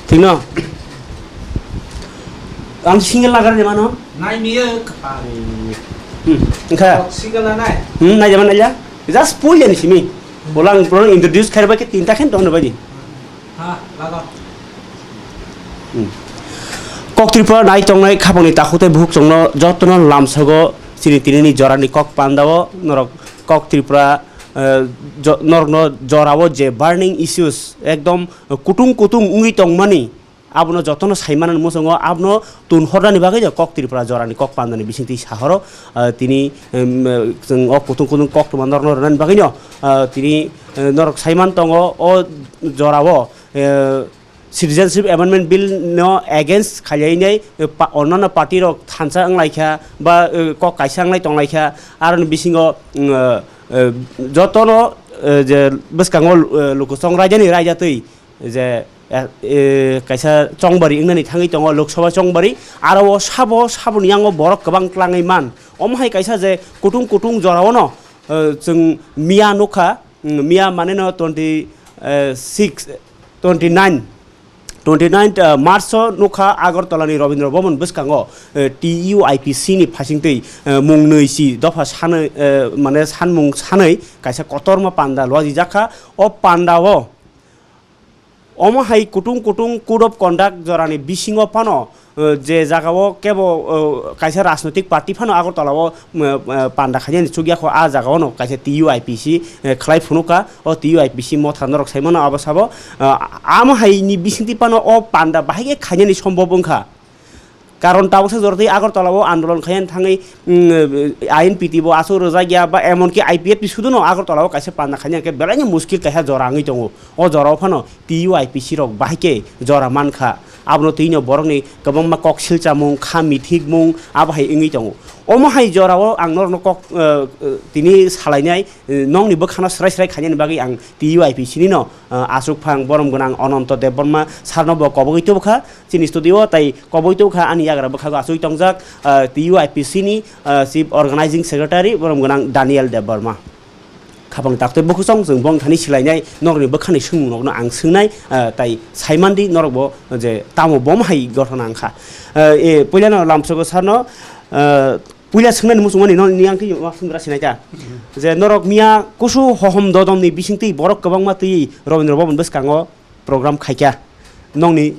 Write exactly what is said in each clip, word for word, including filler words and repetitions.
Thik no? Ang single lagar de mano? Nai miyo kapal. Hmm. Engkha? Single na nai? Hmm, nai jaman nai ja? Just puja ni simi. Bolang pro introduce khair ba ke tinta khen tong ba di. Ha, laga. Hmm. Kok Tripura nai tongnai khapangni takhuk tei bukhuk chongno jotono lamsogo chini tinini jorani kok pandao norok Kok Tripura, eh, jo-, norokno jorao je burning issues ekdom kutung kutung wngwi tongmani, abono jotono saimanani muchungo abono tun hornani bagwino Kok Tripura jorani kok pandani bisingtwi sahoro, ah, tini, em, eh, chwng o kutung kutung koktwma norokno rwnani bagwino, ah, tini, eh, norok saiman tongo o jorao, eh, Citizenship Amendment Bill no against khainai, eh, pa-, onnono party rok thansa wnglaikha ba, eh, kok kaisa wnglai tonglaikha, aroni bisingo, mm, eh, eh, jotono, eh, je bwskango, eh, lukusong raijani raijatwi, je, eh, eh, kaisa chongbari wngnani thangwi tongo, Lok Sabha chongbari, aro o sabo, saboni yango borok kwbang tlangwi man. Omo hai kaisa je kutung kutung jorao no, eh, chwng miya nukha, mm, miya mane no twenty, eh, six, twenty nine, twenty nine, eh, March o nukha Agartala ni Rabindra Bhavan bwskango, eh, T U I P C ni phasingtwi, eh, mung nwi si dopha sanwi, eh, mane sanmung sanwi kaisa kotorma panda luajijakha. O pandao Omo hai kutung kutung code of conduct jorani bisingo phano, eh, je jagao kebo, eh, kaisa rajnoitik party phano Agartala o, eh, eh, panda khainani chukya kho, a jagao no kaisa T U I P C, eh, khlai phunukha, o T U I P C motha norok saimano abo sabo, eh, amo hai ni bisingtwi phano o panda bahai khe khainani sombhob wngkha. Karon tabuksa jorotwi Agartala o andolon khaina thangwi, mm, I N P T bo aswk rwjak ya ba emonki I P F T sudu no Agartala o kaisa panda khaina khe belai no muskil kaisa jora wngwi tongo. O jora o phano T U I P C rok bahai khe jora mankha. Abono twi no borokni kwbangma kok silchamung, kha mithikmung abo hai wngwi tongo. Omo hai jora o ang norokno kok, eh, eh, tini salainai, eh, nokni bwkhano swrai swrai khainani bagwi ang T U I P C ni no, eh, aswk phang borom gwnang Ananto Debbarma sir no bo kobogwi tubukha. Chini studio o tai koboi tongkha ani yagra bwkhago achugwi tongjak, ah, T U I P C ni, ah, Chief Organizing Secretary borom gwnang Daniel Debbarma. Khapang taktwi bukhusong chwng bong thani silainai norokni bwkhani swngmung rokno ang swngnai, ah, tai saimandi norok bo je tamo bom hai gothona wngkha. Ah, e, puilano lamsogo sarno, ah, puila swngnani muchungmani no ni ang twi ma swnggra sinai ta. Je norok miya kusu hohom dodom ni bisingtwi borok kwbangma twi Rabindra Bhavan bwskango program khaikha. Nokni, eh,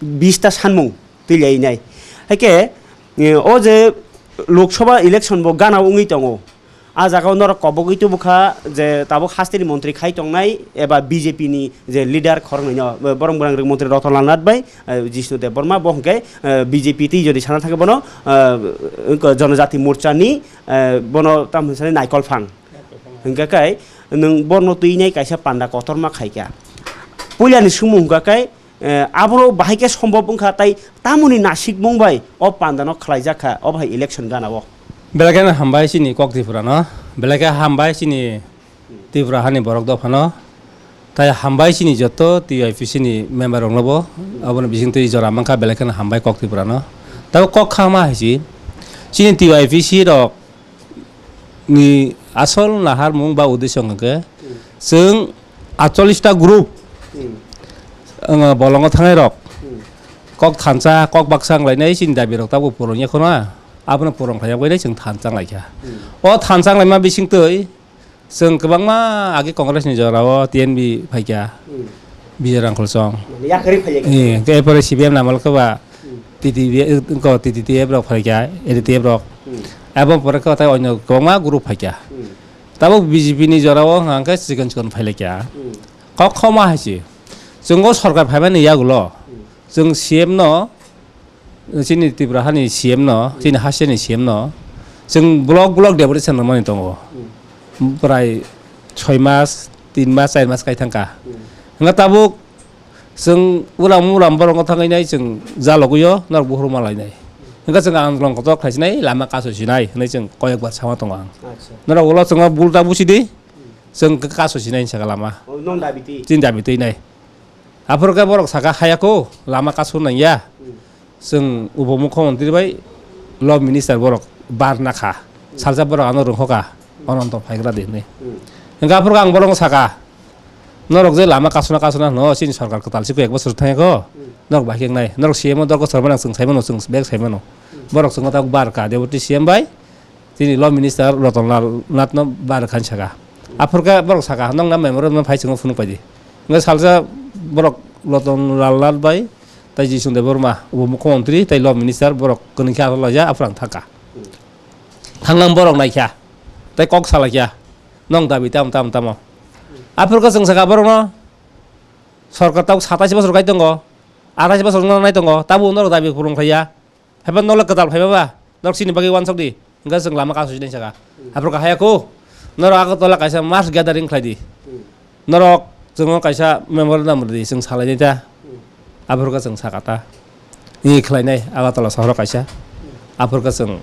bista sanmung twi lai nai. Hai khe, eh, o je Lok Sabha election bo gana wngwi tongo. A jaga o norok kobogwi tubukha je tabuk hasteni montri khai tongnai eba B J P ni je leader khoroknwi no, eh, borok bwrang rwk montri Ratan Lal Nath bai, eh, Jishnu Debbarma bo hwnkhe, eh, B J P twi jodi sana thangkhe bono, eh, wngkha Jonojati Morcha ni, eh, bono tamo hinwi sani Naikol Phang. Hwnkhe kai nwng borno twi nai kaisa panda kotorma khaikha. Puilani swngmung hwnkha kai, eh, aboro bahai khe sombhob wngkha, tai tamoni nasikmung bai o panda no khlaijak kha, o bahai election gana o. Belai kheno hambai chini kok Tripura no, belai khe hambai chini Tripura hani borok dopha no, tai hambai chini joto T U I P C ni member rok no bo, aboni bising twi jora mankha, belai kheno hambai kok Tripura no. Tabo kok kha ma hai si, chini T U I P C rok ni asol naharmung ba uddesho hwnkhe, hmm, chwng atchollish ta group, hmm, ang bolongo thangnai rok, hmm, kok thansa, kok baksa wnglainai chini dabi rok tabuk purung ya kheno, abono purung khlai ya bai chwng thansa wnglaikha. Hmm. O thansa wnglaima bising twi chwng kwbangma age Congress ni jora o T N V phaikha. Hmm. Bijay Rangkhol song. Mane yakarwi phailaikha. Eh, hwnkhe erpore C P M namal khe ba, hmm, T T P, ko T T T F rok phaikha, A D T F rok. Hmm. Abo pore khe tai onyo kwbangma group phaikha. Hmm. Tabuk B J P ni jora o hwnkha khe chikon chikon phailaikha. Hmm. Kok khoma hai se. Chwng o sorkar phaimani yagulo. Hmm. Chwng C M no, chini Tripura hani C M no, hmm, chini hasteni C M no, chwng block block deputation rwmani tongo. Hmm. Prai soi mas, tin mas, char mas kai thangkha. Hmm. Hwnkhe tabuk chwng ulam ulam borokno thangwi nai chwng jalogwi o norok buphuru malainai. Hwnkhe chwng andolon kotor khlaisinai, lama kasoisinai hwnwi chwng koyekbar sama tongo ang. Acha. Norok ulo chwngno bul ta buchidi, chwng kasoisinai hinsa kha lama. O, nong dabi twi? Chini dabi twi nai. Aphuru khe borok saka, "Hayako, lama kasu nangya." Hmm. Chwng upomukhyamantri bai law minister borok bar nakha. Hmm. Salsa borok ano rwngkhoka, hmm, Ananto phaigra di hwnwi. Hmm. Hwnkhe aphuru ang bolong saka, Norok je lama kasuna kasuna hwno, chini sorkar kwtal si koi ek bosor thang ko. Hmm. Norok bai khe wngnai. Norok C M o dorkho sormani ang chwng sai mano, chwng bek sai mano. Hmm. Borok chwngno tabuk bar ka, Deputy C M bai, chini Law Minister Roton Lal Nath no bar khan saka. Hmm. Aphur khe borok saka, "Nokna memorandum phai chwngno phunuk pai di." Wngkha salsa borok Roton Lal Nath bai, tai Jisung Debbarma, Upo Mukhyamantri, tai Law Minister borok kwnwi khe aswk laijak, aphur ang thangkha. Hmm. Thanglang borok naikha, tai kok salaikha, "Nong dabi tamo, tamo, tamo." Aphur khe chwng saka borokno, sorkar tabuk satais bosor kai tongo, atais bosor wngna nai tongo, tabuk norok dabi purung khlaiya. Haiba nole kwtal phaiba ba, norok chini bagwi wansok di, hwnkhe chwng lama kasu sinai saka. Hmm. Aphur khe haya khu, norok Agartala kaisa mass gathering khlai di. Hmm. Norok chwngno kaisa memorandum rwdi, chwng salainai ta. Hmm. Aphurkhe chwng sakha ta. Ni khlainai Agartala sohoro kaisa. Hmm. Aphurkhe chwng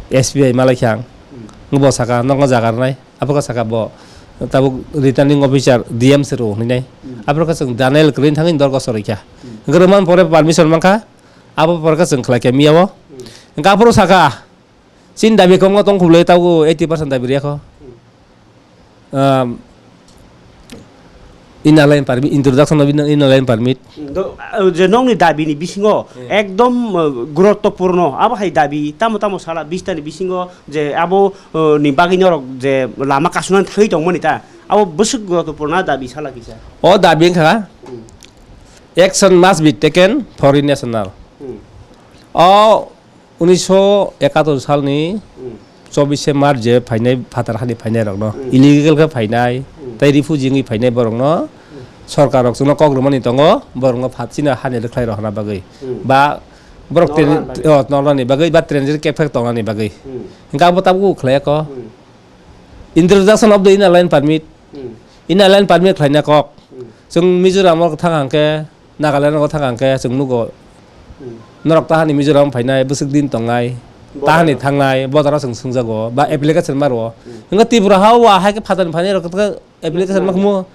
S B I malai khe ang. Hmm. Bo saka, "Nokno jaga rwnai." Aphurkhe saka bo tabuk returning officer D M se rw hwnwi nai. Hmm. Aphurkhe chwng Daniel kwrwini thangwi dorkho soroi kha. Hmm. Hwnkhe rwmani pore permission mankha. Abo pore khe chwng khlai kha miya o. Hmm. Hwnkhe aphuru saka, Chini dabi kwbangma tong khobole, tabuk eighty percent dabi rwya kho. Hmm. Um, inner line permit, introduction of inner, inner line permit. Do, uh, je nokni dabini bisingo Hmm. ekdom, uh, guruttopurno, abo hai dabi tamo tamo sala bistani bisingo je abo, uh, ni bagwi norok je lama kasunani thangwi tongmani ta, abo bwswk guruttopurno dabi sala kisa. O dabi wngkha, Hmm. action must be taken for national. Hmm. O Unisho ekatur salni Hmm. chobishe March je phainai phatar hani phainai rokno Hmm. illegal khe phainai Hmm. tei refugee wngwi phainai borokno Hmm. sorkar rok chwngno kok rwmani tongo, borokno phat chini hani rwkhlai rok hwnna bagwi Hmm. ba borok Northern tren-, bagwi. Oh, northern ni bagwi ba transit effect tongnani bagwi Hmm. hwnkhe abo tabuk khlai kho. Hmm. Introduction of the inner line permit. Hmm. Inner line permit khlaina kok. Hmm. Chwng Mizoram o thang hang khe, Nagaland o thang hang khe chwng nugo. Hmm. Norok tahani Mizoram phainai, bwswk din tongnai, Bodaro. Tahani thangnai, bodaro chwng swngjago, ba Hmm. application ma rwo. Hmm. Hwnkhe Tripura ha o wa hai khe phatani phainai rok khe application ma Hmm. khmo,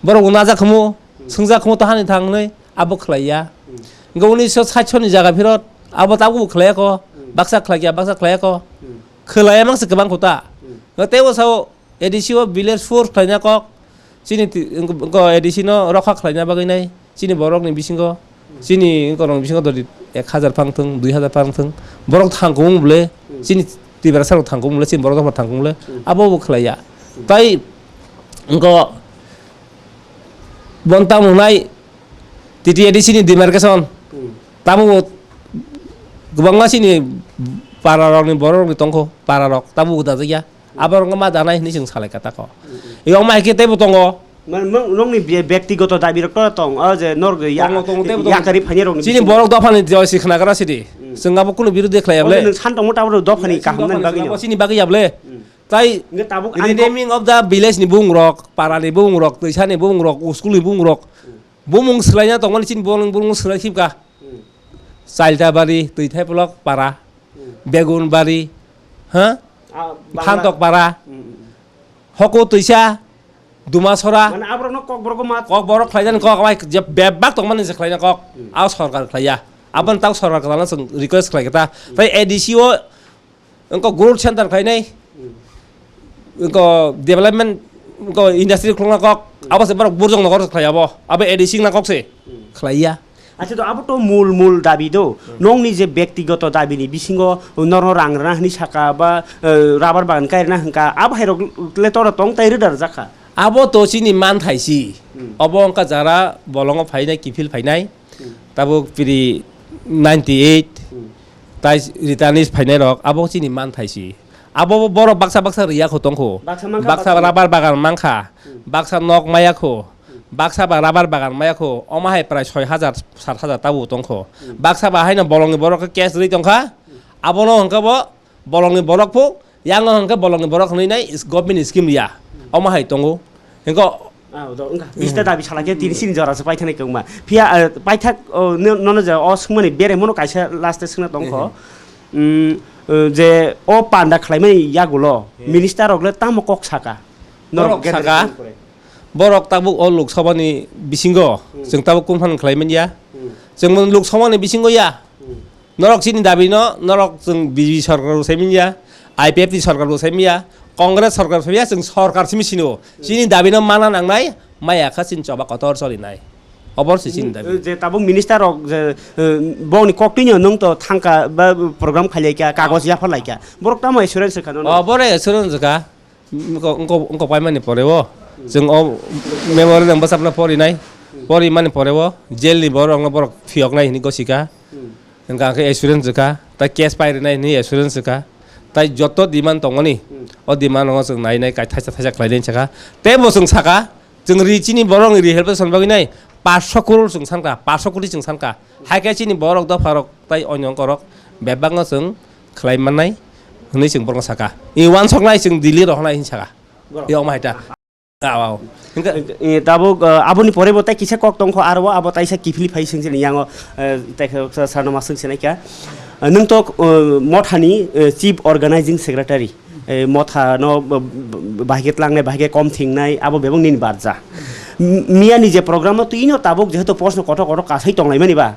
borok bo najak khmo, Hmm. swngjak khmo tahani thangnai, abo khlaiya. Hmm. Hwnkhe unisho sait soni jaga phirot, abo tabuk bo khlaiya kho, Hmm. baksa khlaiya, baksa khlaiya kho. Hmm. Khwlaiya mangsa kwbang kho ta. Hmm. Hwnkhe teibo sao A D C o village force khlaina kok, chini ti-, wngko, wngko A D C no rokha khlaina bagwi nai, chini borokni bisingo, Hmm. chini wngkorokni bisingo dori ek hazar phang thwng, dui hazar phang thwng, borok thang kubung bole, Hmm. chini Tiprasa rok thang kubung bole, chini borok dopha thang kubung bole, Hmm. abo bo khlaiya. Hmm. Tai wngko Bonta mwnai T T A D C ni demarcation. Hmm. Tabuk kwbangma chini para rokni borok rokni tongkho, para rok tabuk dajakya. Abo rokno ma danai hinwi chwng salai kha tako. Hmm. Yong ma hai khe teibo tongo. Man, nong, nongni be-, bektigoto dabi rok to tong, o je nor ya-, Tongo, tongo, teibo tongo. Yakari phani rokni Chini bisingo. Borok dophani joy si khnagra sidi. Hmm. Chwng abo kunu birodhi khlaiya Omo bole. Nwng san tongmo tabuk dophani Chini kaham nang dophani bagwi chwng no. Abo chini bagwi ya bole. Hmm. Tai Nge tabuk ang renaming of the village ni bung rok, para ni bung rok, twisa ni bung rok, school ni bung rok. Hmm. Bumung swlaina tongmani chini bumung, bumung swlai khibka. Hmm. Chailtabari, Twithaiplok para, Hmm. Begunbari, ha? Ah, Bangla. Phantok para, Hmm, hmm, hmm. Hoko Twisa, Dumasora. Mane aborokno kokborok ma Kokborok khlaijani kok, bai je bebak tongmani je khlaina kok. Hmm. Ao sorkar khlaiya. Aboni tao sorkar kwtalno chwng request khlai kha ta. Hmm. Tai A D C o Wngkha growth center khlainai, Hmm. wngkha development, wngkha industry khulokna kok, Hmm. abo se borok burjong nokor khlai abo, abo A D C wngna kok se Hmm. khlaiya. Acha, to abo to mul mul dabi do, Hmm. nongni je bektigoto dabi ni bisingo norno rang rwna hwnwi saka ba, eh, rubber bagan kairwna hwnkha, abo hai rok le toro tong tai rwda rwjak kha. Abo to chini manthai si, Hmm. obo wngkha jara bolongo phainai, kiphil phainai, Hmm. Tabuk piri ninety eight, Hmm. tai returnees phainai rok, abo chini manthai si. Abo bo borok baksa baksa riya kho tongkho. Baksa mankha, Baksa baksa. Rubber bagan mankha. Hmm. Baksa nok maya kho. Hmm. Baksa ba rubber bagan maya kho. Omo hai prai soi hajar, sat hajar tabuk tongkho. Hmm. Baksa ba haino bolongni borok khe cash rwi tongkha. Hmm. Abono hwnkhe bo bolongni borok pho, yango hwnkhe bolongni borok hwnwi nai is-, government scheme ya. Omo hai tongo. Hwnkhe Ah, do, wngkha. Bista dabi salai khe tini sini jora se paithaknai kwbangma. Phiya, eh, paithak, oh, no-, nono je o swngmani bere mono kaisa last swngna tongkho. Hmm. Mm, eh, je o panda khlaimani yagulo Hmm. minister rok le tamo kok saka? Norok Borok gathering saka, khlaimani pore. Borok tabuk o Lok Sabha ni bisingo Hmm. chwng tabuk kung phan khlai manya. Hmm. Chwng Lok Sabha ni bisingo ya. Hmm. Norok chini dabi no, norok chwng B J P sorkar bo sai manya, I P F T sorkar bo sai manya, Congress sorkar bo sai manya, chwng sorkar simi sino. Chini dabi no mana nangnai, maya kha chini choba kotor cholinai. Obor se chini dabi. Je tabuk minister rok je, eh, bongni koktwino nwng to thangka ba program khailaikha, kagoj yapharlaikha. Borok tamo assurance kha nono? O, bore assurance kha. Wngko, wngko, wngko paimani pore o. Chwng o memorandum bwsapno porinai. Porimani pore o jail ni borok rokno borok phiyoknai hini gosika. Hwnkha khe assurance rwkha, tai case pai rwnai hwnwi assurance rwkha, tai joto demand tongmani, o demand no chwng nai nai kai thaisa thaisa khlai nai sakha. Tei bo chwng sakha, chwng ri chini borok ni rehabilitation bagwi nai paanch sho crore chwng sankha, paanch sho koti chwng sankha. Hai khe chini borok dopha rok tai onyo ongko rok bebak no chwng khlai mannai hwnwi chwng borok no sakha. I wansok nai chwng Delhi rohornai hwnwi sakha. I omo hai ta. Aw, aw. Hingke, eh, tabuk, eh, aboni pore bo tai kisa kok tongkho, aro abo taisa kiphilwi phai sengchili yango, eh, tai khe sa-, sarno ma sengchilai kha. Eh, nwng to, eh, mothani, eh, chief organizing secretary. Eh, motha no, b-, b-, bahai khe tlangnai, bahai khe kom thingnai, abo bebak nini barja. M-, miyani je program no twi no tabuk jehetu post no kotor kotor kasai tonglaimani ba.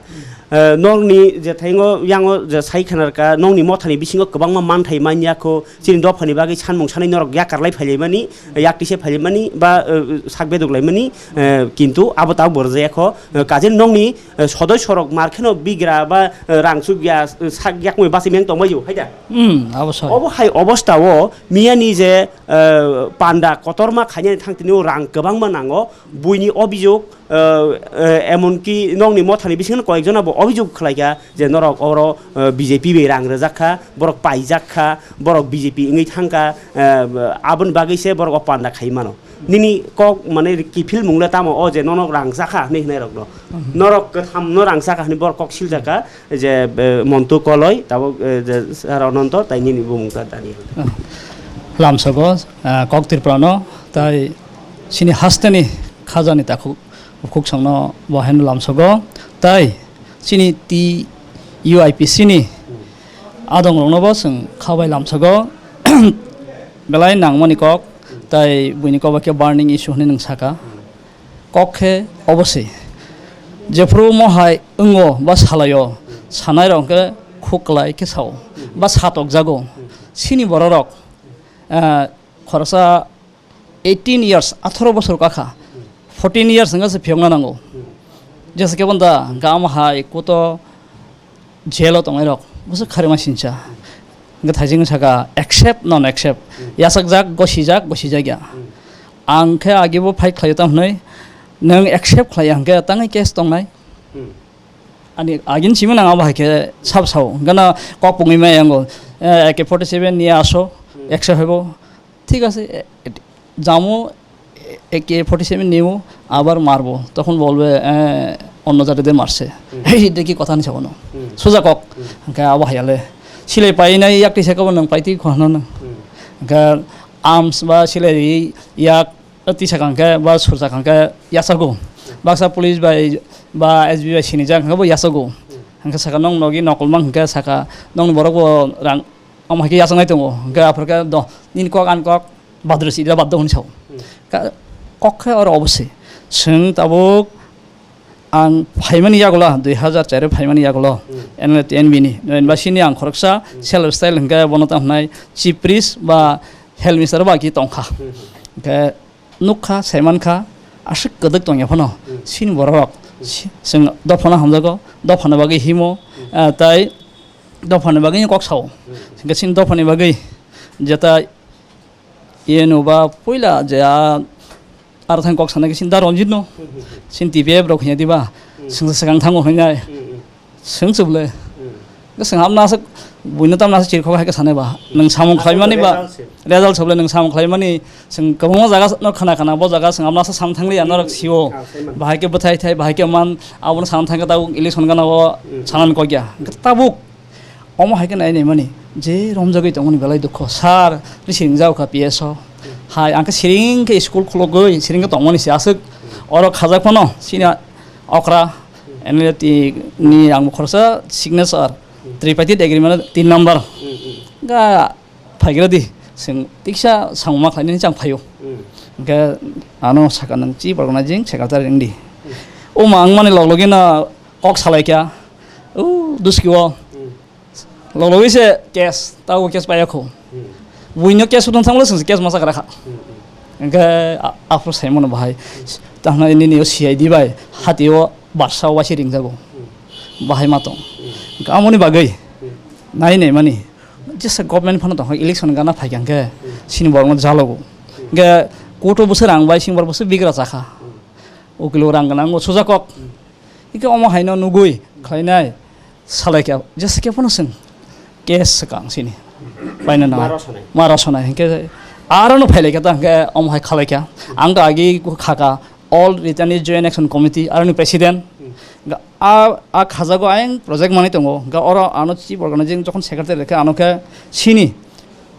Eh, nokni je thaingo yango je sai khanarka, nokni mothani bisingo kwbangma manthai manya kho, chini dophani bagwi sanmung sanwi norok yakar lai phailaimani, yak tise phailaimani ba, eh, sak beduk laimani, eh, kintu abo tabuk borjaya kho, eh, kaje nokni, eh, sodoi sorok mar kheno bigra ba, eh, rang chuk ya, eh, sak yakmui bachai meng tongmai ju, hai da? Hmm, abo soi. Obo hai obostha o miyani je, eh, panda kotorma khainani thang tini o rang kwbangma nango, buini obijok, eh, eh, emonki nokni mothani bisingo koyekjona bo obijok khlaikha je norok oro, eh, B J P bai rang rwjak kha, borok paijak kha, borok B J P wngwi thangkha, eh, aboni bagwi se borok o panda khai mano. Nini kok mane kiphil mung le tamo o je nono rang chakha hinwi hinai rok no. Norok kwtham no rang chakha hinwi borok kok siljak kha. Je, eh, Montu Koloi, tabuk, eh, je Sir Ononto, tai nini bumung ta Daniel. Lamsogo, ah, kok Tripura no, tai chini hasteni khajani takhuk, bukhuk songno bo haino lamsogo, tai chini T U I P C ni adong rokno bo chwng khabai lamsogo, belai nangmani kok, tai buini kok bai khe burning issue hinwi nwng saka. Kok khe obo se, jephru mohai wngo ba salaio, sanairok hwnkhe khuk kwlai khe sao ba satokjago. Chini bororok, eh, khoroksa eighteen years, atharo bosor kakha, fourteen years wngkha se phiyokna nango. Jesa khe bo da gam hai kuto jail o tongnai rok bwswk kharima sincha. Hwnkhe thaising saka accept non accept. Yachakjak, gosijak, gosijakya. Ang khe agi bo fight khlaio tamo hwnwi, nwng accept khlaiya hwnkhe tangwi case tongnai. Ani agin simi nang abo hai khe sab sao. Hwnkhe no kok pungwi maya yango. Eh, A K forty seven niya aso, accept haibo. Thik ase, eh, jamu, eh, A K forty seven nio abar marbo, tokhon bolbe, eh, onno jati de marse. Hei, de ki kotha ni sabo no. Suja kok, hwnkhe abo hayale. Silai painai yak tisa kobo nang paiti khwna nang. Hwnkhe arms ba silai ri yak tisa kangkhe ba surja kangkhe yasago. Baksa police bai ba S B bai sinijak hwnkhe bo yasago. Hwnkhe saka nong nogi nokol mang hwnkhe saka nong borok bo rang Omo hai khe yachaknai tongo, hwnkhe aphuru khe do, nini kok ani kok badre si, baddo hwnwi sao. Ka-, kok khe oro obossi. Chwng tabuk ang phaimani yagulo, dui hazar char o phaimani yagulo, N L T N B ni, university ni ang khoroksa self style hwnkhe bono tamo hwnai chief priest ba health minister ba ki tongkha. Hwnkhe nukha, saimankha, aswk kwdwk tongya phano, chini borok rok, si-, chwng dophano hamjago, dophano bagwi himo, ah, tai dophani bagwi kok sao. Hwnkhe chini dophani bagwi jeta eno ba puila je a, aro thani kok sanai khe chini da Ranjit no. Chini T P F rok hinya diba. Chwng swkang thango hwnwi nai. Chwng chwble. Hwnkhe chwng hamna aswk buino tamna aswk chirikhok hai khe sanai ba. Nwng samung khlaimani ba. Result soble nwng samung khlaimani. Chwng kwbangma jaga no khna khna bo jaga chwng hamna aswk sam thangli ya norok sio. Bahai khe bwthai thai, bahai khe man, abono sam thangkhe tabuk election gana o sanani kok ya. Hwnkhe tabuk Omo hai khe nai nai mani je romjagwi tongmani belai dukho. Sir, ni siring jao kha P S o. Hai, ang khe siring khe school khulogwi, siring khe tongmani se aswk. Oro khajak phano, sini okra, N L T ni ang khoroksa signature, tripartite agreement tin number. Ga phaigra di, chwng tiksa samung ma khlainani chang phaio. Hwnkhe ano saka nang chi borok nai jing secretary wng di. O ma wng mani log logi no kok salai kha. O duski o. Log logi se case, tabo case paiya kho. Buino case udon thanglo chwng case masa gra kha. Hwnkhe a-, aphuru sai mano bahai. Tamo nini o C I D bai hati o barsa o waisa ringjago. Bahai ma tong. Amoni bagwi nai nai mani jesa government phano tong election gana phai khe sini borok no jalogo. Ge court o bwswk rang bai sini borok bwswk bigra chakha. Ukilo rang gwnang o sujakok. Ike omo haino nugui khlainai salaikha jesa khe phano chwng case swkang sini. Paina na. Ma rosonai. Ma rosonai hinkhe aro no phailaikha ta hinkhe omo hai khalaikha. Ang to agi khaka All Raitanni Joint Action Committee aroni president. Ga a, a khajago ayang project manwi tongo. Ga oro ano chief organizing jokhon secretary rekha ano khe sini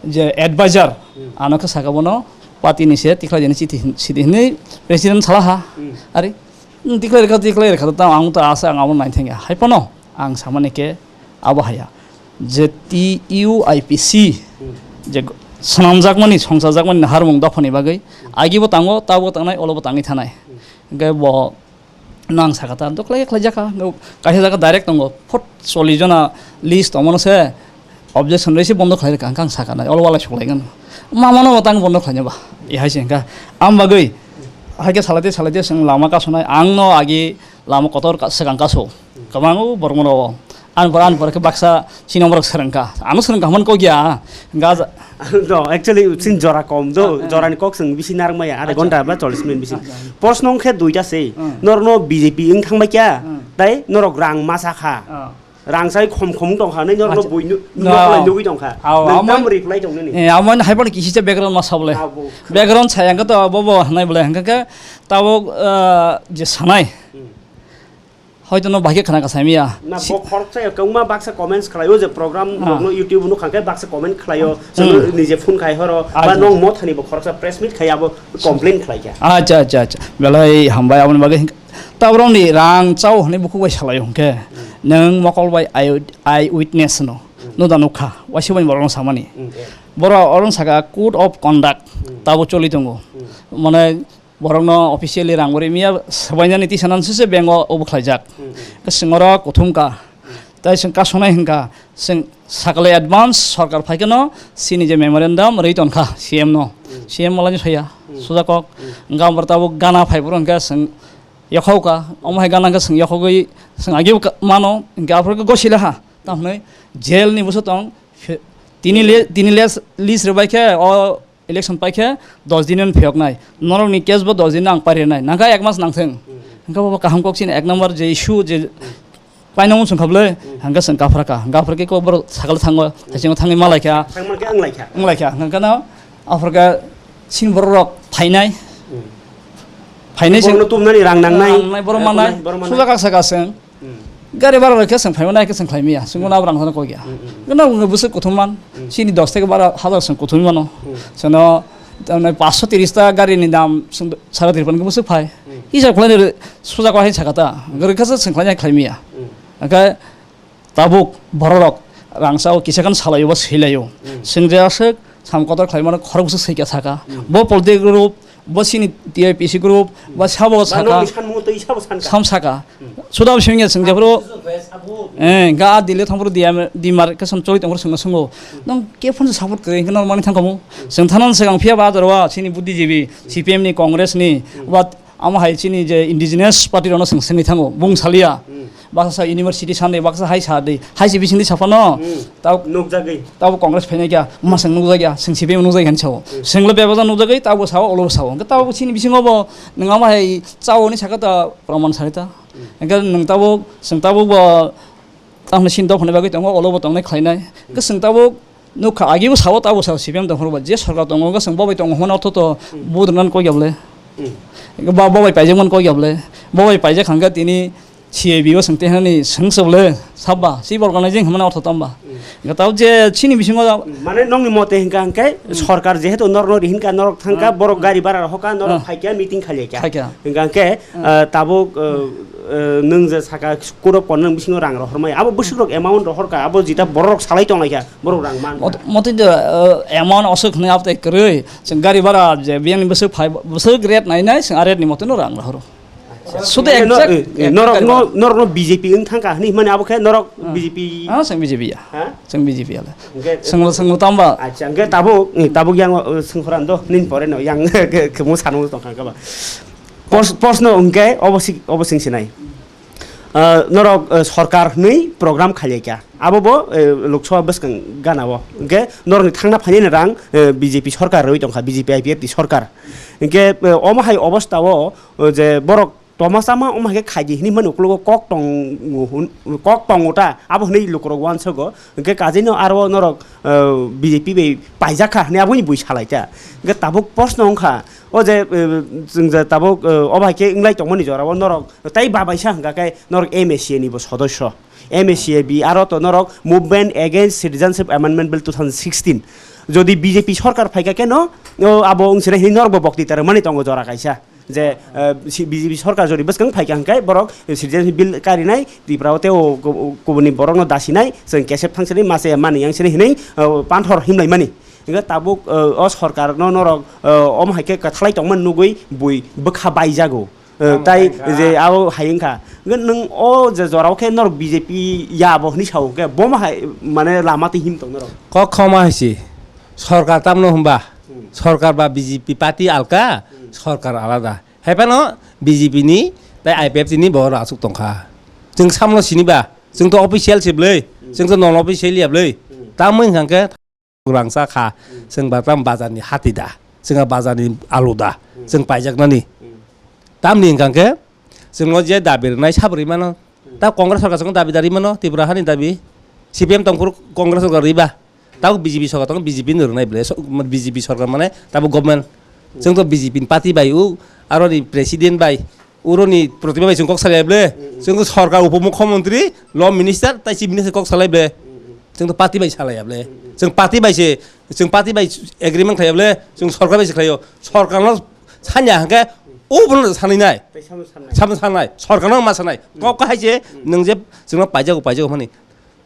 je advisor ano khe saka bono party ni se tikhlai jani chiti hin-, sidi hinwi president salaha. Ari, hmm, tikhlai rekha, tikhlai rekha, tamo ang to asa ang abo naithangya. Hai phano ang samani khe abo haya. Je T U I P C, je swnamjakmani, songchajakmani harmung dophani bagwi agibo tango, tabo tangnai, olobo tangwi thanai. Hwnkhe bo nang saka ta, doklai khlai jaka, kaisa jaga direct tongo, phot chollish jona list tongmano se objection rwise bondo khlai rwkha, hwnkhe ang saka nai, olo walai suklaigano. Mamano bo tang bondo khlaina ba, e hai se hwnkha. Am bagwi, haikhe salaite salaite chwng lama kasonai, ang no agi lama kotor ka-, swkang kaso. Kwbang o borok rok. Ani pore, ani pore khe baksa chini borok swrwngkha. Ano swrwngkha hwnmani kok ya. Gaja. No, actually, sin jora kom do. Ah, ah. Jorani kok chwng bisi narwk maya, adha ghonta ba chollish minute bisi. Ah, ah. Proshno wngkhe duita se. Hmm. Norokno B J P wng thangbai kya? Hmm. Tai norok rang masa kha. Ah. Rang sai khom khom tong kha, nai norokno bui nu-, no. Nugwi tong kha. Aw, nwng amo tam reply tong nini? Eh, amo hai phano kisi se background ma sabo le. Ah, bo. Background saya hwnkhe to bo bo hanai bole hwnkhe khe tabuk, ah, je sanai. Hmm. Hoito no bahai khe khna kasai miya. Na, si- bo khoroksa ya kwbangma baksa comments khlaio je program rokno YouTube no khangkhe baksa comment khlaio. Hmm. Chwngno nije phone khai horo, ba nong mo thani bo khoroksa press meet khai abo complain khlai kha. Acha, acha, acha. Belai hambai aboni bagwi hwnkhe. Taborok ni rang chao hwnwi bukhuk bai salaio hwnkhe. Hmm. Nwng mokol bai eye, eye witness no. Hmm. No da nukha. Waisa bai borok no samani. Hmm, eh. Borok oro saka code of conduct tabo choli tongo. Hmm. Mane Borokno officially rang bo rimya, swbainani tisanani sese bank o obo khlaijak. Hmm, hmm. Ke chwng oro kuthum ka. Hmm. Tai chwng kasonai hwnkha, chwng sakle advance sorkar phai kheno chini je memorandum rwi tonkha C M no. Hmm. C M malai soya, hmm, suja kok. Hmm. Hwnkha omo tabuk gana phai phuru hwnkha chwng yokhauka, omo hai gana hwnkha chwng yokhogwi chwng agio ka-, mano, hwnkha aphuru khe gosila ha. Tamhinwi jail ni bwswk tong, phe-, tini le-, tini les-, list rwbai khe o election paikhe dos din phiyoknai, norokni case bo dos din ang parinai, nangkha ek mas nangthwng. Hmm. Hwnkhe bo kaham kok chini ek number je issue je paina unsung khablai, hmm, hwnkhe chwng kaphra kha, kaphra khe kok borok sakal thango, hmm, thaiching thangwi malaikha. Thangma khe wnglaikha. Wnglaikha, hwnkhe no aphurkhe chini borok rok phainai. Hmm. Phainai borokno chwng tumnani rang nangnai. Rang nangnai, borok manai, borok manai. Suja kaksa kaseng. Hmm. Gari bara rok khe chwng phaimani, hai khe chwng khlai maya. Chwng bono abrang sana kok ya. Hmm, hmm, hmm. Gana wngwi bwswk kuthum man. Hmm. Chini dos theke bara hazar chwng kuthum mano. Hmm. Chwngno, tamni paanch sho tiris ta gari ni dam chwng sara tripura ni bwswk phai. Hmm. Hisab khlai ni suja kok hai sakha ta. Gari kasa chwng khlai khlai maya. Hmm. Hwnkhe tabuk borok rok rangchao kisa khan salaio ba swilaio. Hmm. Chwng je aswk sam kotor khlai mano khorok bwswk swi kha saka. Hmm. Bo politic group, bo chini T I P C group, ba sabo ba saka. Nokni sanmungo twi sabo sankha. Sam saka. Hmm. Suda bo simi chwng jephuru, eh, ga Delhi thangphuru dia-, demarcation choli tongphuru chwngno swngo. Hmm. Nong ke phone support kwrwi hwnkhe nor mani thangkhamu. Hmm. Chwng thanani swkang phiya ba ajaro chini buddhijibi, hmm, C P M ni, Congress ni, hmm, ba amo hai chini je indigenous party rokno chwng swngwi thango, bung saliya. Hmm. Baksa sa university sandi, baksa hai sa di, hai se bisingdi saphano. Hmm. Tao nukjagwi. Tabo Congress phainai kha, masang nukjakya, chwng C P M nukjakya hinwi sao. Hmm. Chwngno bebajak nukjagwi, tabo sao, olo sao. Hwnkhe tabo chini bisingo bo nwng amo hai chao hinwi sakha ta, proman sari ta. Hmm. Hwnkhe nwng tabo, chwng tabo bo, tamni sini dophani bagwi tongo, olo bo tongnai khlainai. Hmm. Hwnkhe chwng tabo nukha, agibo sao, tabo sao, C P M tongphuru ba, je sorkar tongo, hwnkhe chwng bo bai tongo hwnwi ortho to, hmm, vote rwnan kok ya bole. Hmm. Hwnkhe bo, bo bai paijak man kok ya bole. Bo bai paijak hwnkhe tini C A B o chwng tei hinani swng se bole sabba, si borok nai jeng hwnmani ortho tamba. Hmm. Hwnkhe tao je chini bisingo mane nokni mote hwnkha hwnkhe, hmm, sorkar jehetu norokno ri hinkha, norok thangkha, hmm, borok gari bara rok hokha, norok, hmm, phaikha, meeting khalikha. Khaikha. Hwnkha hwnkhe, hmm, ah, tabuk, ah, ah, nwng je saka code of conduct bisingo rang rohormaya, abo bwswk rok amount rohorkha, abo jita borok rok salai tonglaikha, borok rang mankha. Mot-, motwi de, ah, amount oswk hwnwi abo tei kwrwi, chwng gari bara je biyangni bwswk phai, bwswk rate nainai, chwng a rate ni motono rang rohoro. Suda exact, eh, eh, exact norok, no, norok no B J P wng thangkha hwnwi hwnmani abo khe norok, ah, B J P. Ah, chwng B J P ya. Ha? Chwng B J P ya le. Hwnkhe chwng, chwng tamba. Acha, hwnkhe tabuk, eh, tabuk yang, eh, swngkhorang do, nini pore no yang khe, khe mo sanu tongkha ba. Pors-, proshno hwnkhe obo si-, obo sing sinai. Ah, norok, eh, sorkar hwnwi program khailai kha. Abo bo, eh, Lok Sabha bwskang gana o. Hwnkhe norokni thangna phainani rang, eh, B J P sorkar rwi tongkha, B J P I P F T sorkar. Hwnkhe, eh, omo hai obostha o, eh, je borok toma sama omo hai khe khaidi hwnwi mani ukologo kok tongo hwn-, kok tongo ta, abo hwnwi lukurok uansogo. Hwnkhe kajeino aro norok, eh, B J P bai paijak kha hwnwi aboni bui salai ta. Hwnkhe tabuk proshno wngkha, o je, eh, chwng je tabuk, eh, obo hai khe wnglai tongmani jorao norok tei babaisa hwnkha khe norok M A C A ni bo sodosyo. M A C A B aro to norok Movement Against Citizenship Amendment Bill two thousand sixteen. Jodi B J P sorkar phaikha khe no, o abo wngsinai hwnwi norok bo bokti ta rwmani tongo jora kaisa. Je, eh, si-, B J P sorkar jodi bwskang phaikha hwnkhe borok citizenship bill karinai, Tripura o tei o ku-, kubuni borokno dasinai, chwng kesep thangsinai, mase mani yangsinai hwnwi, eh, panthor himlaimani. Hwnkhe tabuk, eh, o sorkarno norok, eh, omo hai khe kwthalai tongmani nugwi bui bwkha baijago. Eh, tamo tai hai kha. Je abo hai wngkha. Hwnkhe nwng o je jorao khe norok B J P ya abo hwnwi sao hwnkhe bomo hai mane lama twi him tong norok. Kok khoma hai si. Sorkar tamno hwnba? Hmm. Sorkar ba B J P party alka, Hmm. sorkar alada. Hai phano B J P ni tei I P F T ni bo aswk tongkha. Chwng samno siniba, chwng to official se bwlwi, Hmm. chwng to non official ya bwlwi. Hmm. Tamoni hwnkha khe rangsa kha, Hmm. chwng ba tam bazar ni hati da, chwng bazar ni alu da, Hmm. chwng paijaknani. Hmm. Tamni hwnkha khe chwng o je dabi rwnai sabo rwi mano. Hmm. Ta Congress sorkar chwng dabi da rwi mano, Tripura hani dabi. C P M tongphuru Congress sorkar rwi ba. Tabuk B J P sorkar tongo, B J P ni rwnai bwle, so-, B J P sorkar mane tabuk government. Hmm. Chwng to B J P ni party bai u, aro ni president bai, uro ni protima bai chwng kok salai bwle. Hmm, hmm. Chwng to sorkar upomukhyamantri, law minister, tai chief minister kok salai bwle. Hmm, hmm. Chwng to party bai salai bwle. Hmm, hmm. Chwng party bai se, chwng party bai agreement khlai bwle, chwng sorkar bai se khlaio. Sorkar no sanya hwnkhe, o bono sanai nai. Tai samo sanai. Samo sanai. Sorkar no ma sanai. Hmm. Kok hai se, Hmm. nwng je chwng no paijago, paijago mani.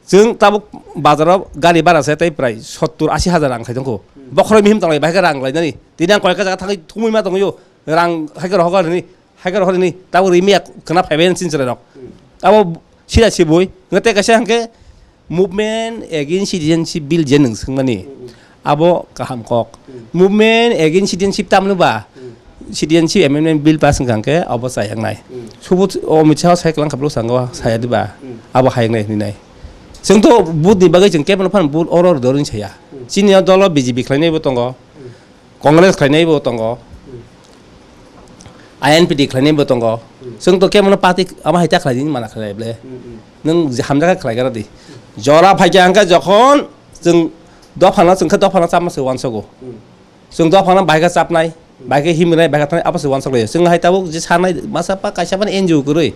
Chwng tabuk bazaro gari bara se tei prai sottur ashi hajar rang khai tongkho. Hmm. Bokhorok mihim tonglai bahai khe rang lainani. Tini ang koyekta jaga thangwi thumui ma tongyo. Rang hai khe rohor ni, hai khe rohor ni. Tabuk rimi ya khna phaibai chin chwrai rok. Hmm. Abo sida sibui. Nge tei kaisa hwnkhe Movement Against Citizenship Bill je nwng swngmani. Hmm, hmm. Abo kaham kok. Hmm. Movement Against Citizenship tamni ba? Hmm. Citizenship Amendment Bill pass wngkha hwnkhe abo chayaknai. Hmm. Subut Amit Shah sai kwlangkha bwlwk sango saya diba? Hmm. Abo hayaknai hinwi nai. Chwng to vote ni bagwi chwng kebo no phano vote oro rwdi oro hinwi saya. Hmm. Chini o dolo B J P khlainai bo tongo. Hmm. Congress khlainai bo tongo. Hmm. I N P T khlainai bo tongo. Hmm. Chwng to kebo no party abo hai ta khlai di mana khlai ble. Hmm, hmm. Nwng je hamjak khlai gara di. Jora phaikha hwnkhe jokhon chwng dophano chwng khe dophano chama se uansogo. Hmm. Chwng dophano bahai khe chapnai, bahai khe himnai, bahai khe thangnai, abo se uansuk laio. Chwng hai tabuk je sanai masa pa kaisa phano N G O kwrwi.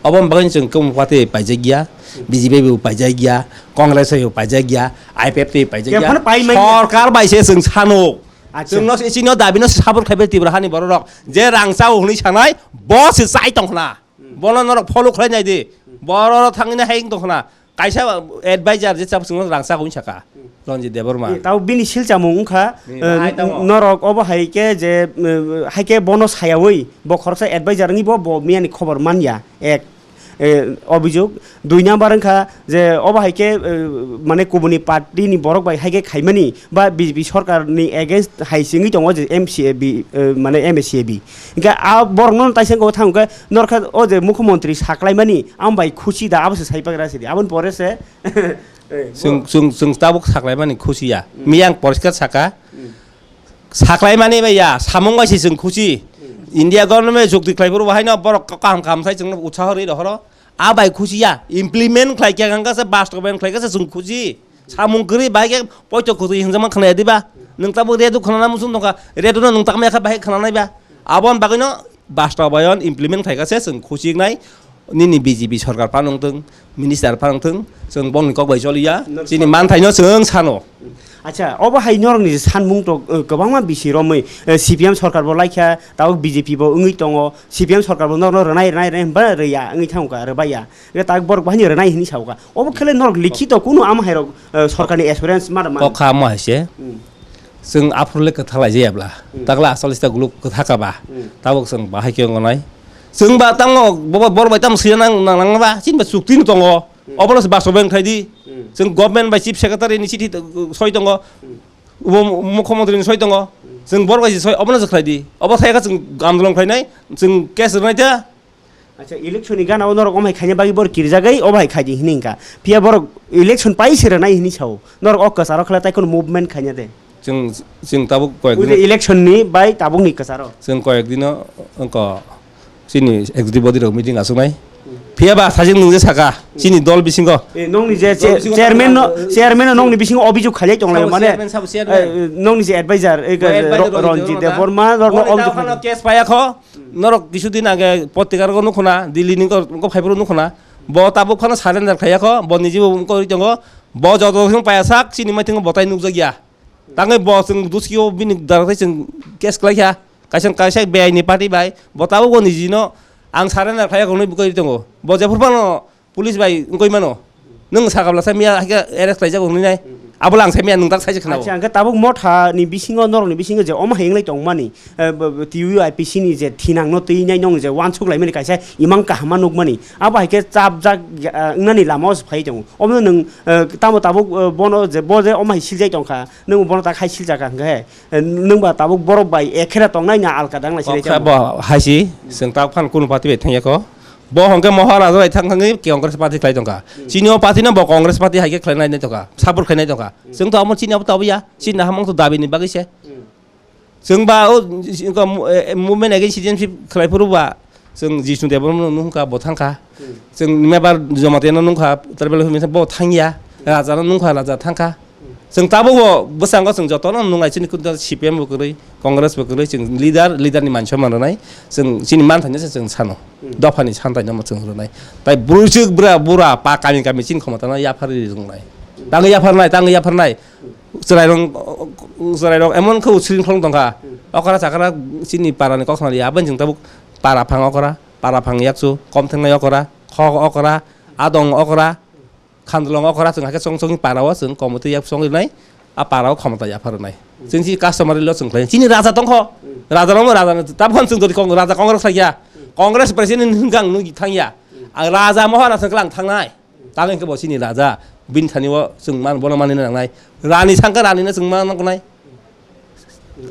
Oboni bagwi chwng kebo party paijak ya, B J P bo paijak ya, Congress bo paijak ya, I P F T bo paijak ya. Kephano pai manya. Sorkar bai se chwng sano. Acha. Chwngno se chini o dabi no support khlaibai Tripura hani borok rok. Je rang chao hwnwi sanai, bo se chai tong khna. Hmm. Bono norok follow khlai nai di. Hmm. Borok thangwi na heng tong khna. Kaisa advisor je chap chwngno rangchak wng saka, Hmm. Ranjit Debbarma. Eh, tao bini silchamung wngkha, Bini eh, bahai tamo. Norok obo hai khe je, eh, hai khe bono sayawi, bo khoroksa advisor wngwi bo, bo miyani khobor man ya, ek, eh, obijok. Dui number wngkha je obo hai khe, eh, mane kubuni party ni borok bai hai khe khaimani ba B J P sorkar ni against hai se wngwi tongo je M C A B, eh, mane M A C A B. Hingke a borok no taisa wngkha thang khe norkha o je mukhyamantri saklaimani, Ang bai khusi da, abo se sai pagra sidi. Aboni pore se, eh, Chwng, bo- chwng, chwng tabuk saklaimani khusi ya. Hmm. Miyang poriskar saka. Hmm. Saklaimani bai ya, samung bai se chwng khusi. Hmm. India government chukti khlai phuru bahai no borok kaham kaham sai chwngno utsaho rwi rohoro. A bai khusi ya, implement khlai khe hwnkha se bastobayan khlai khe se chwng khusi. Samung kwrwi bai khe poito kwtwi hwnjakma khna ya diba? Nwng tabuk radio khna na muchung tongkha, radio no nwng takma ya kha bahai khna nai ba? Aboni bagwi no Bastobayon implement khlaikha se chwng khusi wngnai, nini B J P sorkar phano wngthung, minister phano wngthung, chwng bongni kok bai choliya, Nor- chini manthaino chwng sano. Acha, obo hai norokni sanmung to, eh, kwbangma bisi romwi, eh, C P M sorkar bo laikha, tabuk B J P bo wngwi tongo, C P M sorkar bo norokno rwnai, rwnai, rwnai hwnba rwya wngwi thangkha, rwbaiya. Tabuk borok bahini rwnai hwnwi saukha. Obo khele norok likhito kunu amo hairok, eh, sorkarni assurance ma rwmani. Kokha amo hai se. Hmm. Chwng aphuru le kwtha lai jaya bla. Hmm. Takla achalis ta guluk kwtha ka ba. Hmm. Tabuk chwng bahai khe wngnai. Chwng ba tamo bobo bor bai tamo swi nang nang nang ba. Chini ba chukti no tongo. Hmm. Obo no se bastobayan khai di. Hmm. Chwng government bai chief secretary ni chithi, uh, soi tongo. Hmm. Ubo mukhyamantri ni soi tongo. Hmm. Chwng borok bai se soi, obono se khlai di. Obo khlai kha chwng andolon khlainai, chwng case rwnai ta. Acha, election ni gana o norok omhai khaina bagwi borok kirjagwi obo hai khaidi hini wngkha. Phiya borok election pai se rwnai hini sao. Norok o kwcharo khlai tai kono movement khaina de. Chwng, chwng tabuk koyek Ui de dino, election ni bai tabuk ni kwcharo. Chwng koyek dino wngkha. Chini executive body rok meeting asuknai. Phiya ba sajik nungje saka, chini dol bisingo. Eh, nongni je Dol bisingo chairman no, chairman no nongni bisingo obijok khailai tonglai, sabo mane, chairman, sabo chairman. Eh, nongni je advisor, eh, Bo advisor Ro-, rok Ronjit jero Debbarma, rok no obijok khailai. Case paya kho, norok kisu din age potrika rok nukhuna, Delhi ni ko, ko phaiphuru nukhuna. Bo tabuk phano surrender khaiya kho, bo niji bo ko ri tongo. Bo joto sung paya sak, chini mai thingo botai nukjak ya. Tangwi bo chwng duskio bini dara tei chwng case khlai kha. Kaisa, kaisa B I ni party bai bo tabuk bo nijino ang surrender khlai ya hwnwi bwkha tongo. Bo jephru phano police bai wngwi mano. Nwng sakha bwlasa miya haikhe arrest khlaijak hwnwi nai. Abo lang sai miya nwng tak sai se khna. Acha, hwnkhe tabuk motha ni bisingo, norok ni bisingo je omo hai wnglai tongmani, eh, bo, bo, T U I P C ni je thinang no twi nai nong je wansuk lai mani kaisa imang kaham ma nukmani. Abo haikhe chapjak, eh, wngnani lama o se phai tongo. Omo nwng, eh, tamo tabuk, eh, bono je bo je omo hai siljai tongkha. Nwng bono tak hai siljak kha hwnkhe, eh, nwng ba tabuk borok bai ekhera tongnai na alka dang lai Kok silai kha tamo? Bo hai si, chwng tak phan kunu party bai thang ya kho. Bo hwnkhe Maharaja bai thang thangwi Congress party khlai tongkha. Hmm. Chini o party no bo Congress party hai khe khlai nai tongkha, support khlai nai tongkha. Hmm. Chwng to amo chini abo to ya, chini hamung to dabi ni bagwi se. Hmm. Chwng ba o, eh, movement against citizenship khlai phuru ba, chwng Jisnu Debbarma no nung kha, bo thang kha. Hmm. Chwng Mebar Jamatia no nung kha, tribal movement bo thang ya. Raja no nung kha, raja thang kha. Chwng tabuk bo bwskango chwng jotono nung lai, chini kunta C P M bo kwrwi, Congress bo kwrwi, chwng leader, leader ni man somman rwnai, chwng chini man thangya se chwng sano. Hmm. Dopha ni santai no chwng rwnai. Tai bwrwi chwk bwra, bura, pa kami kami chini khomota no yaphar ri rwnai. Tang yaphar nai, tang yaphar nai. Chwrairok, chwrairok emon khe usring khlong tongkha. Hmm. Okra chakra chini parani kok sanali, aboni chwng tabuk para phang okra, para phang yakchu, kom thengnai okra, khok okra, adong okra, khandlong okra, chwng hakhe chong chongni para o chwng komotwi yak chong rinai, a para o khomota yaphar rwnai. Hmm. Chwng chini customer lo chwng khlai. Chini raja tongkho, hmm, raja rokno raja tabukhan chwng jodi kong-, raja Congress khlai ya, hmm, Congress president hwnkha ang nugwi thang ya. Hmm. Ang raja Maharaja hwnkha ang thangnai. Tang hwnkhe bo chini raja, bini thani o chwng man, bono manina nangnai. Rani sangkha rani no chwng man nangnai.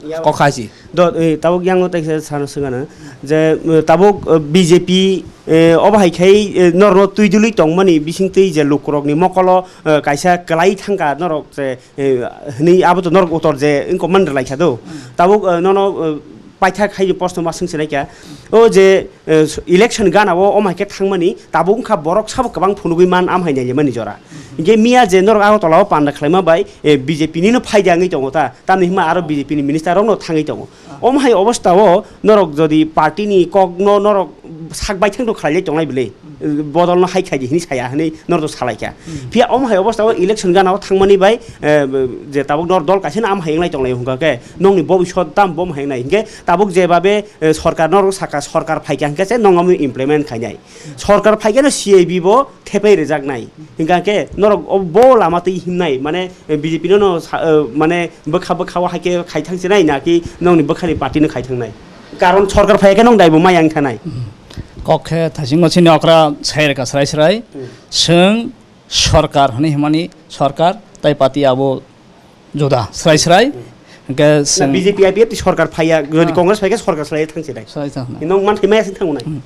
Ya. Kok hai si. Do, eh, tabuk yango tei se sano swngano je, eh, tabuk, eh, B J P, eh, obo hai khai, eh, norno twi dului tongmani bising twi je lukurokni mokolo, eh, kaisa kwlai thangkha norok je, eh, hwnwi abo to norok utor je wngkok man rwlai kha do. Hmm. Tabuk, eh, nono, eh, paithak hai posto ma swng sinai kha. O je, eh, election gana o, omo hai khe thangmani, tabuk wngkha borok sabo kwbang phunugwi man, am hai nai mani jora. Hinkhe miya je norok Agartala o panda khlaima bai, eh, B J P ni no phaida wngwi tongo ta, tamni hima aro B J P ni minister rok no thangwi tongo. Omo hai obostha o norok jodi party ni kok no norok sak baithang rok khlai tongnai bwle, eh, bodol no hai khai di hini saya hini norok salai kha. Hmm. Phiya omo hai obostha o election gana o thangmani bai, eh, je tabuk nor dol kaisa no am hai wnglai tonglai hwnkha khe nongni bobiswt tam bom hai wngnai hinkhe tabuk je babe, eh, sorkar norok saka sorkar phaikha hinkhe se nong omo implement khainai. Sorkar phaikhe no C A B bo thepai rwjaknai. Hinkha khe norok o bo lama twi himnai, mane, eh, B J P no no sa-, eh, mane bwkha bwkha o hai khe khai thang sinai na ki nongni bwkhani party no khai thangnai. Karon sorkar phaikhe nong daibo mai ang thanai. Hmm. Kok khe thaisingo chini okra sai rwkha srai srai. Hmm. Chwng sorkar hwnwi himani sorkar tai party abo juda srai srai. Hmm. Hingke Na chwng B J P I P F T sorkar phaiya, jodi Ah. Congress phaikhe sorkar swlaiya thangsinai. Swlai thang nai. Nong man thai maya sing thango nai. Hmm.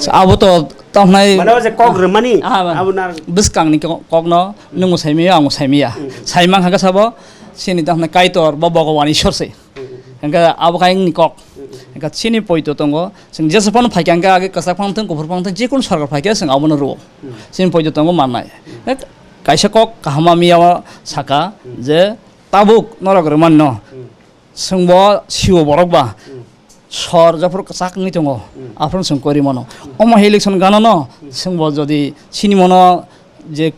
Abo to tamo nai Mane o je kok rwmani, Ah, ba. abo nar- Bwskangni kok, kokno nwng bo saimaya, ang bo saimaya. Hmm. Saimang kha khe sabo, chini tamo nai Kaitor bo Bhagwan Ishwar se. Hmm. Hingke abo khe ayang ni kok. Hmm. Hingke chini poito tongo, chwng jesa phano phaikha hingke age kwchak phano thung, kuphur phano thung, jekunu sorkar phaikhe chwng abono rwo. Hmm. Chini poito tongo mannai. Hmm. Hek, kaisa kok kaham miya o saka Hmm. je tabuk norok rwmani no. Hmm. Chwng bo siwo borok ba. Hmm. Sor japhuru kwchak wngwi tongo. Hmm. Aphuru chwng kori mano. Hmm. Omo hai election gana no Hmm. chwng bo jodi chini mano je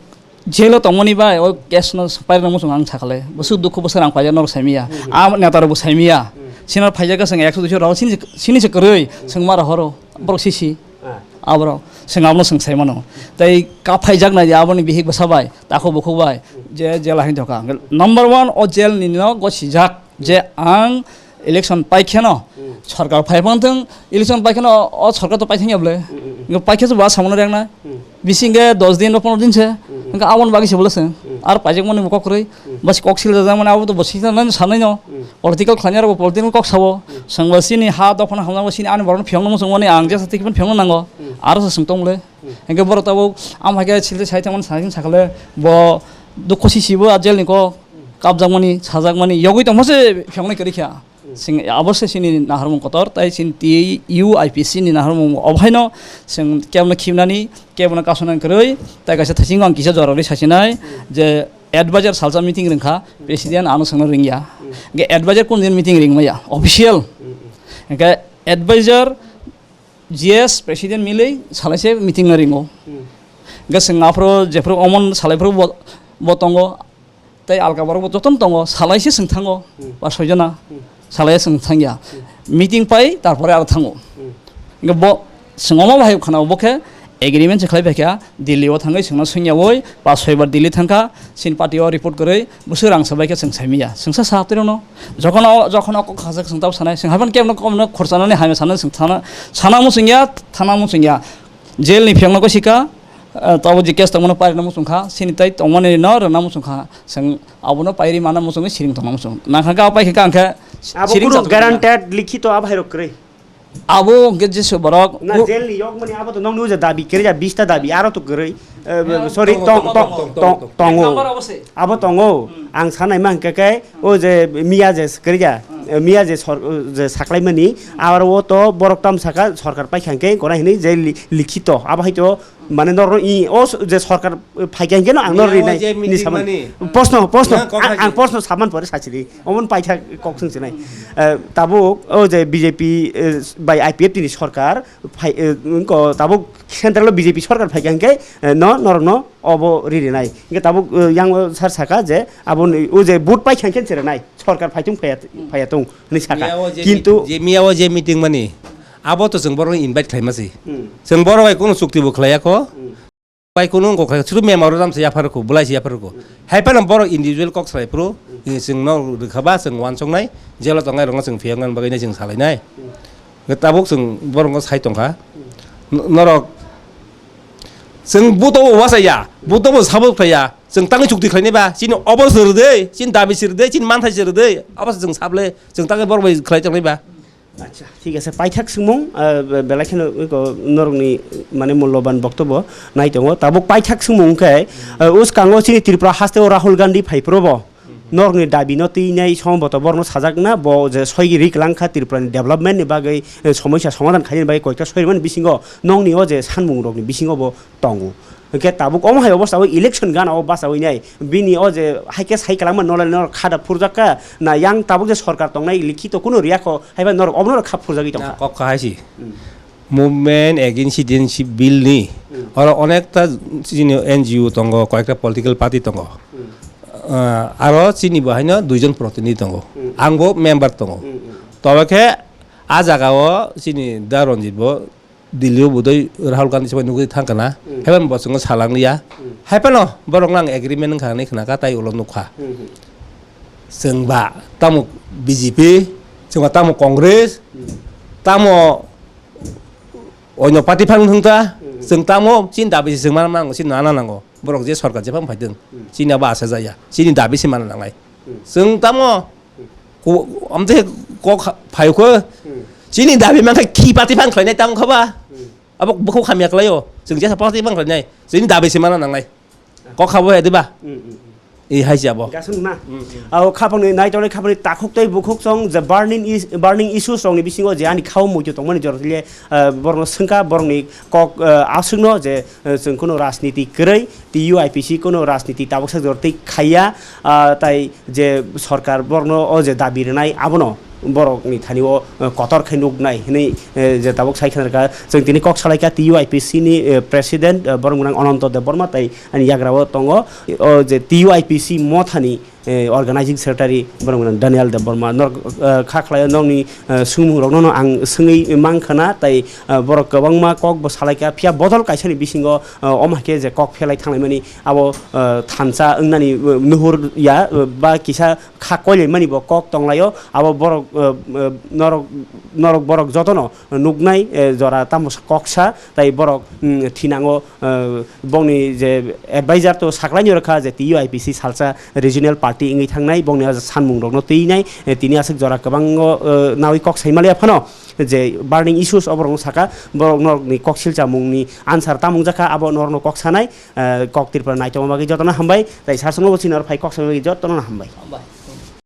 jail o tongmani bai o case no pairwna muchung ang sakale. Bwswk dukhu bwswk rang paijak norok saimaya. Hmm. A neta rok bo saimaya. Hmm. Chini phaijak khe chwng ekso duiso rok chini, chini se kwrwi Hmm. chwng ma rohoro. Borok sisi. Ah. Aborok chwng abono chwng sai mano. Tei kaphaijak nai aboni bihik bwsa bai, takhuk bukhuk bai, je jela hin thoka. Number one o jail ni no gosijak je ang election pai kheno Hmm. sorkar phai phang thung, election pai kheno o sorkar to pai thang ya bole. Hmm, hmm, hmm. Nge pai khe ba samano reng na. Hmm. Bising ge dos din ba pondro din se. Hmm. Nge abon bagi se bole se. Hmm. Ar paijak mani kok rwi. Hmm. Bas kok sil jajak mani abo to bosi na sanai no. Hmm. Political khlainai rok bo political kok sao. Hmm. Chwng bo chini ha dophano hamjak bo chini ani borok no phiyokno muchung mani ang jesa twi phano phiyokno nango. Hmm. Aro se chwng tong le. Hmm. Hingke borok tabuk am hai khe silti sai tongmani sai sakle bo dukhu sisi bo a jail ni kok kapjak mani sajak mani yogwi tongma se phiyoknai kwrwi kha. Hmm. Sing abo se chini naharmung kotor tai chini T U I P C ni naharmung obo haino chwng kebno khimnani kebno kasonani kwrwi tai kaisa thasingo ang kisa jora rwi sachinai Hmm. je advisor salsa meeting rwngkha, president ano swngno rwngya. Hmm. Hingke advisor kun din meeting rwngmaya, official. Hmm, hmm. Hingke advisor G S president milwi salaise meeting no ringo. Hmm. Hingke swng aphuru jephuru omon salaiphuru bo, bo tongo, tei alka borok bo jotono tongo, salaise swng thango, Hmm. ba soijona. Hmm. Salai swng thangya. Hmm. Meeting pai, tarpore aro thango. Hmm. Hingke bo swng omo bahai khana bo khe agreement se khlai phaikha, Delhi o thangwi swngno swngyawi, pa soibar Delhi thangkha, sin party o report kwrwi, bwswk rang sabai khe swng saimanya. Swngsa sa twirokno. Jokhon o, jokhon o kok khajak swng tabo sanai, swng haban kebno komno khorchanani hamya sana swng thana, sana muchungya, thana muchungya. Jail ni phiyokno kosika, eh, tabo je case tongmano pairina muchungkha, sini tai tongmani no rwna muchungkha. Swng Abono pairi mana muchungwi siring tongna muchung. Nangkha khe abo paikhe kang khe Abo siring kunu chajak guaranteed likhito abo hairok kwrwi. Abo hwnkhe jesu borok Na u- jail ni yokmani abo to nongni uja dabi kwrwi ja bista dabi aro to kwrwi. Eh, Tongo, sorry, tongo, tong, tongo, tong, tongo, tong, tongo, tongo. Number abo se. Abo tongo. Hmm. Ang sanai ma hwnkhe khe o je miya je kwrwi ja, Hmm. eh, miya je sor-, je saklaimani aro o to borok tam saka sorkar paikha hwnkhe gora hinwi je li-, likhito abo hai to Mane norok i o s-, je sorkar phaikha hwnkhe no ang no Miya o rinai je ni meeting saman. Mani. Prosno, prosno, Miya kok ang, hai ang je. Prosno saman pore sachiri. Omon paitha kok sung sinai. Eh, tabuk o je B J P, eh, bai I P F T ni sorkar phai, eh, ko tabuk central o B J P sorkar phaikha hwnkhe, eh, no norok no obo ri rinai. Hwnkhe tabuk, eh, yang o sar saka je abo ni o je vote paikha hwnkhe se rinai. Sorkar phaitung phaiya, phaiya tung hwnwi saka. Miya o je Kintu meet-, je miya o je meeting mani abo to chwng borok invite khlaima se. Hmm. Chwng borok bai kono chukti bo khlaiya kho. Hmm. Bai kunu wngkha khe, sudu member rok se yaphar rwkho, belai se yaphar rwkho. Hai phano borok individual kok salai phuru, chwng no rwkha ba, chwng uansuknai, jail o tongnai rok no chwng phiyok nani bagwi nai chwng salai nai. Tabuk chwng borok no sai tongkha. N-, norok chwng buto bo uacha ya, buto bo support khlai ya, chwng tangwi chukti khlai nai ba, chini obor se rwdwi, chini dabi se rwdwi, chini manthai se rwdwi, abo se chwng sable, chwng tangwi borok bai khlai tongnai ba. Acha, thik ase, paithak swngmung, ah, be-, belai kheno eko norokni, mane, mulloban boktobo nai tongo. Tabuk paithak swngmung wngkhe, ah, uskango chini Tripura hasteo Rahul Gandhi phai phuru bo norokni dabino twinai somboto borokno sajakna, bo je soigi ri kwlangkha Tripurani development ni bagwi, eh, somoisa somadhan khainani bagwi koikta soirimani bisingo nokni o je sanmungrokni bisingo bo tongo. Hwnkhe tabuk omo hai obostha o election gana o bachawi nai. Bini o je hai khe sai kwlangma nolai norok khada phurjak kha na yang tabuk je sorkar tongnai likhito kunu riyakho haiba norok obo norok kha phurjagwi tongkha. Na, kok kha hai si. Hmm. Movement against citizenship bill ni Hmm. oro onekta chini N G O tongo, koyekta political party tongo. Hmm. Ah, aro chini bo haino duijon protinidhi tongo. Hmm. Ang bo member tongo. Hmm, hmm. Tobe khe a jaga o chini Da Ranjit bo Delhi o budai Rahul Gandhi se bai nugwi thang kana. Hmm. Haiphano bo chwngno salang liya. Hmm. Haiphano borok no ang agreement wngkha hinwi khna kha, tai ulo nukha. Hmm, hmm. Chwng ba tamo B J P, chwng ba tamo Congress, Hmm. tamo oino party phang thung ta, Hmm. chwng tamo chini dabi se chwng mana nango, chini nana nango. Borok je sorkar jephang phaitwng, Hmm. chini abo asa jaya, chini dabi se mana nangnai. Hmm. Chwng tamo Hmm. Ko-, amtwi kok ha-, phaio kho. Hmm. Chini dabi mankha khi party phang khlainai tamo kha ba? Hmm. Abo bukhuk hamya khlaio. Chwng jesa party phang khlainai. Chini dabi se mana nangnai. Kok habo ya diba? Hmm, hmm, hmm. E hai se abo. Gasung na. Hmm, hmm. Abo khapangni nai tole khapangni takhuk tei bukhuk song je burning is, burning issues rokni bisingo je ani khao muitu tongmani jorotile, ah, borokno swngkha borokni kok, ah, aswkno je, ah, chwng kheno rajniti kwrwi T U I P C kheno rajniti tabuksa jorotwi khaiya, ah, tai je sorkar borokno o je dabi rwnai abono borokni thani o, eh, kotor khe nuknai hinwi, eh, je tabuk sai khna rwkha. Chwng tini kok salaikha T U I P C ni, eh, president, eh, borok gwnang Ananto Debbarma tai ani yagra o tongo. O je T U I P C mothani, eh, organizing secretary borok gwnang Daniel Debbarma. Norok, eh, kha khlaio nokni, eh, swngmung rokno no ang swngwi mankha na tai, eh, borok kwbangma kok bo salaikha. Phiya bodol kaisani bisingo, eh, omo hai khe je kok phelai thanglaimani abo, eh, thansa wngnani, eh, nuhur ya, eh, ba kisa kha koilaimani bo kok tonglaio, abo borok, eh, eh, norok, norok borok jotono nuknai, eh, jora tamo sa kok sa, tai borok, mm, thinango, eh, bongni je advisor to saklaini rwkha je T U I P C salsa regional party twi wngwi thangnai, bongni o sanmung rokno twinai, eh, tini aswk jora kwbangno, eh, nawi kok saimaliya phano, je burning issues oborokno saka, borok norokni kok silchamungni answer tamung jakha, abo norokno kok sanai, eh, kok Tripura naitongma bagwi jotono hambai, tai sasongno bo chini oro phai kok saimani bagwi jotono hambai.